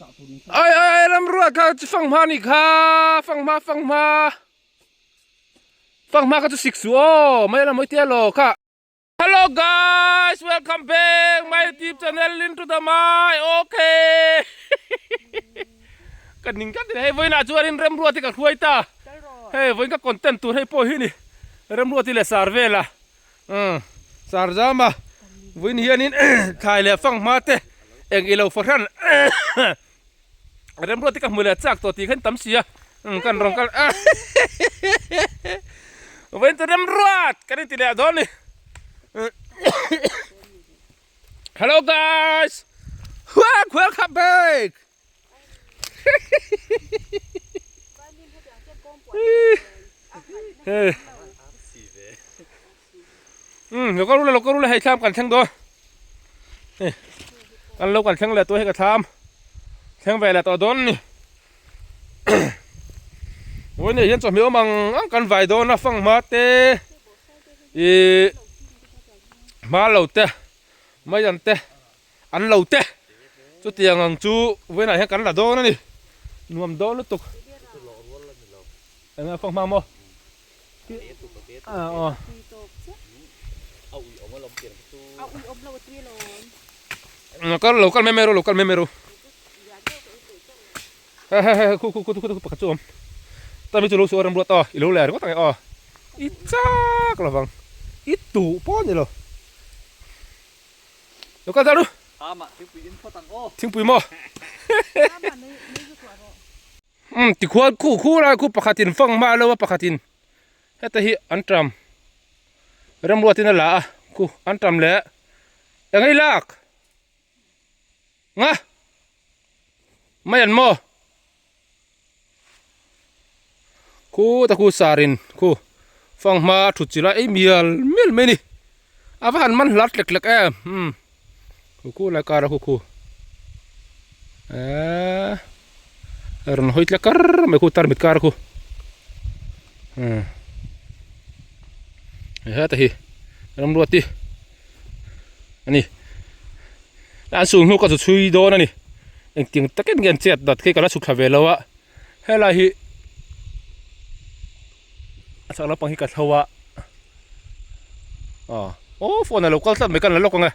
Ai ai ai ramruat kha chu fanghma ni kha fanghma fanghma fanghma kha chu sik suh aw mai la mawi tia law kha. Hello guys welcome back my youtube channel into the my okay ka ning tlat hei vawiinah chuanin remruat hi ka hruai ta hei vawiin ka content tur hei pawh hi ni remruat hi leh sar vela umm sar zama vawiin hianin thlai leh fanghma te eng ilo fahran Remruat hi ka hmu leh chak tawh tih khan tam si a umm kan rawn kal a vawiin chu Remruat kan inti leh dawn a ni hello guys welcome back umm lo kal ula lo kal ula hei thlam kan thleng dawn hei kan lo kan thleng leh tawh hei ka thlam thleng ve leh tawh dawn a ni vawiin ah hian chawhmeh awm ang ang kan vai dawn a fanghma te ihh hma lo te mai an te an lo te chutiang ang chu vawiin ah hian kan la dawn a ni nuam dawn lutuk eng fanghma maw. Kal lo kal mai mai ru lo kal mai mai ru he he he khu khu khu khu pakhat chu awm tami chu lo suh a rem ruat aw i lo le ringawt ang e aw i chak lovang i tuh pawh a ni lo lo kal ta ru thingpui maw. Umm tikhuan khu khu lai khu pakhatin fang hma lo a pakhatin heta hi an tam remruatin a la a khu an tam leh eng ei lak nga mai an maw khu ta khu sarin khu fang hma thut chilh a ei mial mial mai a ni a va han man hlat hlek hlek em umm. Khu khu lai kar a khu khu eee rawn hawi tla kar mai khu tarmit kar khu umm heta hi ramruati ani an sul hnu ka chu chhui dawn ani engtiang takin nge an chet dat khi ka la chhuk thla ve lo a helai hi a chak lampang hi ka thlo a aw aw phone a lo kal tlat mai kan la lawk ang e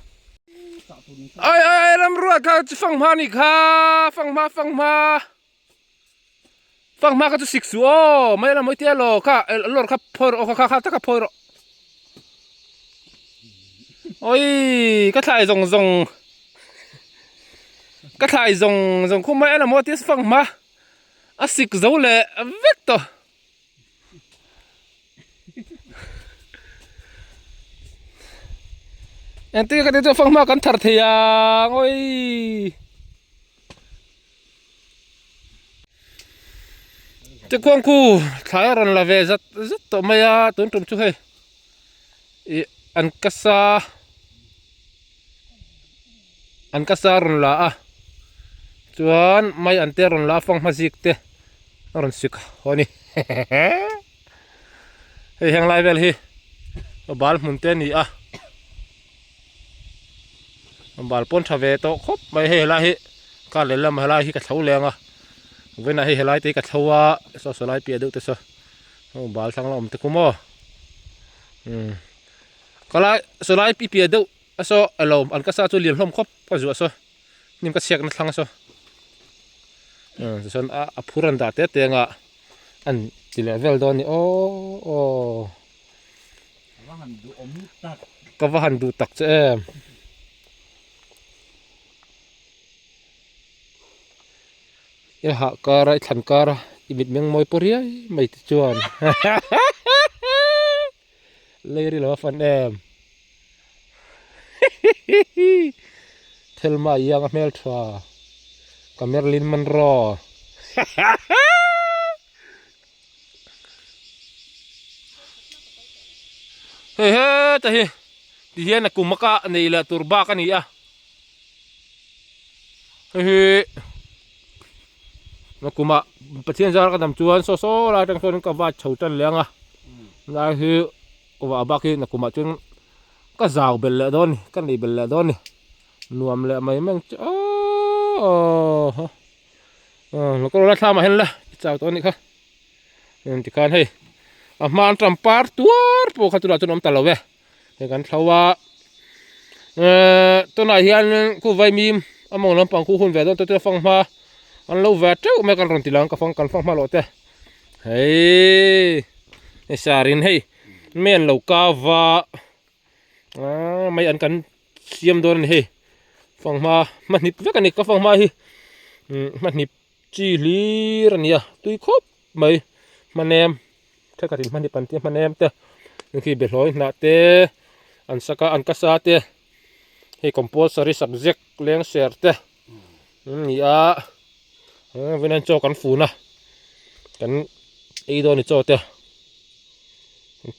ai ai ai ramruat kha chu fanghma ni kha fanghma fanghma fanghma kha chu sik suh aw mai la mawi tia law kha lawr kha phawi rawh aw kha kha kha taka phawi rawh oi ka thlai zawng zawng ka thlai zawng zawng khum mai a la mawi tia fanghma a sik zo leh vek tawh. Engtin ka ti chu fanghma kan thar thei ang awii. Tikhuang khu thlai a rawn la ve zat zat tawh mai a tun tum chu hei ih an kasa an kasa a rawn la a chuan mai an te a rawn la a fanghma zik te. A rawn sik haw a ni hei heng lai vel hi bal hmun te a ni a bal pawn tha ve tawh khawp mai hei helai hi kar leh lam helai hi ka thlo leng a vawiinah hei helai te hi ka thlo a saw saw lai piah deuh te saw bal thlang la awm te khu maw umm ka lai saw lai pi piah deuh a saw alo an ka sa chu lian hlawm khawp ka zuah saw. Hnim ka chhiakna thlang saw tichuan a phur an dah te te anga an ti leh vel dawn a ni aw aw ka va han duh tak che em i hah kar a i thlan kar a i mitmeng mawi pawh riai mai te chuan Lei lo a fan em hihihi Thelma iang a hmel tha ka Marilyn Monroe hei heta hi ti hian a kum a kah nei leh tur bak a ni a hei hi a kumah Pathian zar ka dam chuan saw saw lai atang sawn ka vat chho tan leh ang a lai hi ka vah bak hi nakumah chuan ka zau belh leh dawn a ni ka nei belh leh dawn a ni nuam leh mai mai ang chu aww. Lo kal ula thlamah hian la i chau tawh a nih kha. Tikhan hei a hma an tam par tuar pawh kha tunah chuan awm ta lo e. Hei kan thlo a tunah hian khu vaimim a mawng lampang khu hun ve dawn te fang hma an lo ve teuh mai kan rawn ti lang ka fang kan fang hma loh te. Hei hei sarin hei mai an lo kau va mai an kan siam dawn a ni hei fanghma hmahnip vek a ni ka fanghma hi hmahnip chi hlir a ni a tui khawp mai hmanem thenkhat in hmahnip an tia hmanem te khi behlawi hnah te an sak a an ka sa te hei compulsory subject leng ser te an ni a vawiin chaw kan fun a kan ei dawn a ni chaw te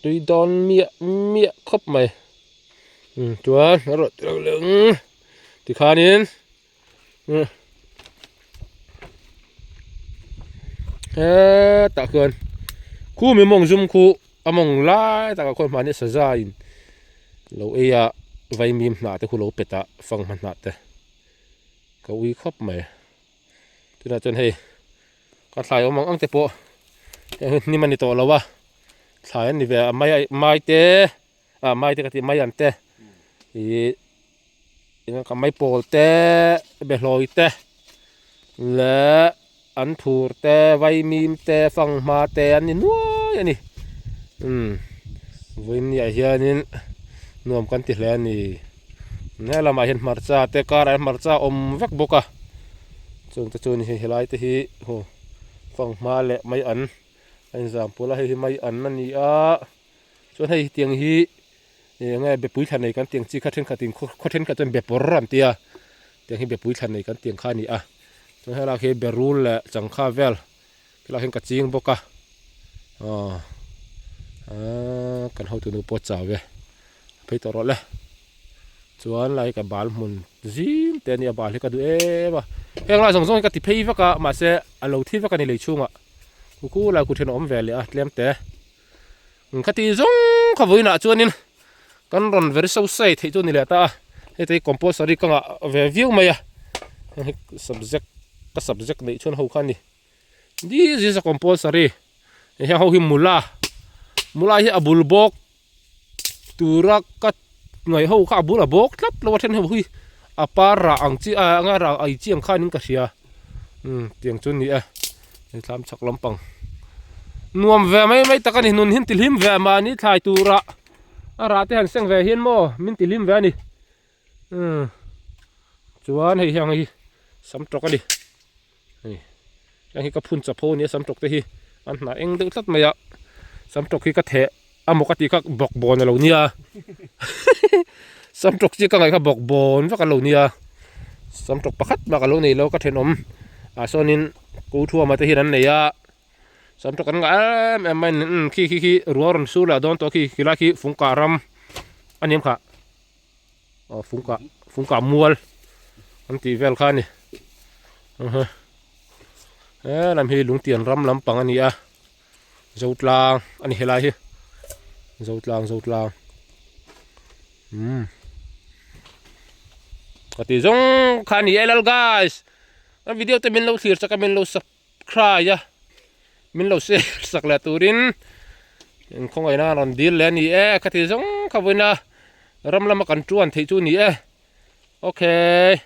tui dawn miah miah khawp mai. Chuan a rawh tirh leh ang tikhanin hetah khuan khu mi mawng zum khu a mawng lai takah khuan hmahni saza in lo ei a vaimim hnah te khu lo pet a fanghma hnah te ka ui khawp mai tunah chuan hei ka thlai awm ang ang te pawh heng hi hnim a ni tawh lo a thlai an ni ve a mai mai te. ah mai te ka tih mai an te ih eng ka mai pawl te behlawi te leh an thur te vaimim te fanghma te an ni nuai a ni umm vawiin niah hianin nuam kan ti hle a ni helamah hian hmarcha te karah hian hmarcha a awm vek bawk a chung te chu ni hei helai te hi fanghma leh mai an a inzam pawlh a hei hi mai an a ni a. Chuan hei tiang hi eng nge bepui thla nei kan tiang chi kha thenkhatin khaw thenkhat chuan bepawr an ti a tiang hi bepui thla nei kan tiang kha a ni a chuan helai hi berul leh changkha vel helaiah hian ka ching bawk a aw aaa kan hotu nu pawh a chau e phei tawh rawh le chuan lai ka bal hmun zim te a nia bal hi ka duh em a heng lai zawng zawng hi ka ti phei vek a mahse a lo thi vek a ni lei chhungah kukul lai kut hian a awm ve leh a tlem te. Khati zawng kha vawiinah chuanin kan rawn very so sei theih chu a ni leh ta a, heta hi compulsory ka ngah ve viau mai a, heng hi subject ka subject neih chhun ho kha a ni, this is a compulsory heng ho hi mula mula hi a bul bawk tura ka ngaih ho kha a bul a bawk tlat lo a then ho hi a par rah ang chi a anga rah ai chi ang khanin ka hria umm tiang chu a ni e. Hei thlam chhak lampang nuam ve mai mai tak a ni nun hi an ti hlim ve mahni thlai turah a rah te han seng ve hian maw min ti hlim ve a ni umm chuan hei hian hei sam tawk a ni hei heng hi ka phun chap ho a ni a sam tawk te hi an hnah eng deuh tlat mai a sam tawk hi ka theh a maw ka tih kha bawk bawn a lo nia sam tawk chi ka ngaih kha bawk bawn vek a lo nia sam tawk pakhat bak a lo nei lo ka thenawm ah sawnin ko thuama te hian an nei a sam tawk an ngah em em mai umm khi khi khi ruang rawn sur leh dawn tawh khi khilai khi fungkah ram a ni em khah aw fungkah fungkah mual an tih vel kha a ni he lam hi lungtian ram lampang a ni a. Zotlang a ni helai hi Zotlang Zotlang umm ka ti zawng kha a ni e lal guys a video te min lo thlir chak a min lo subscribe a min lo share sak leh turin in khawngaihna a rawn dil leh a ni e ka ti zawng kha vawiin a ram lama kan tuan theih chu a ni e okay.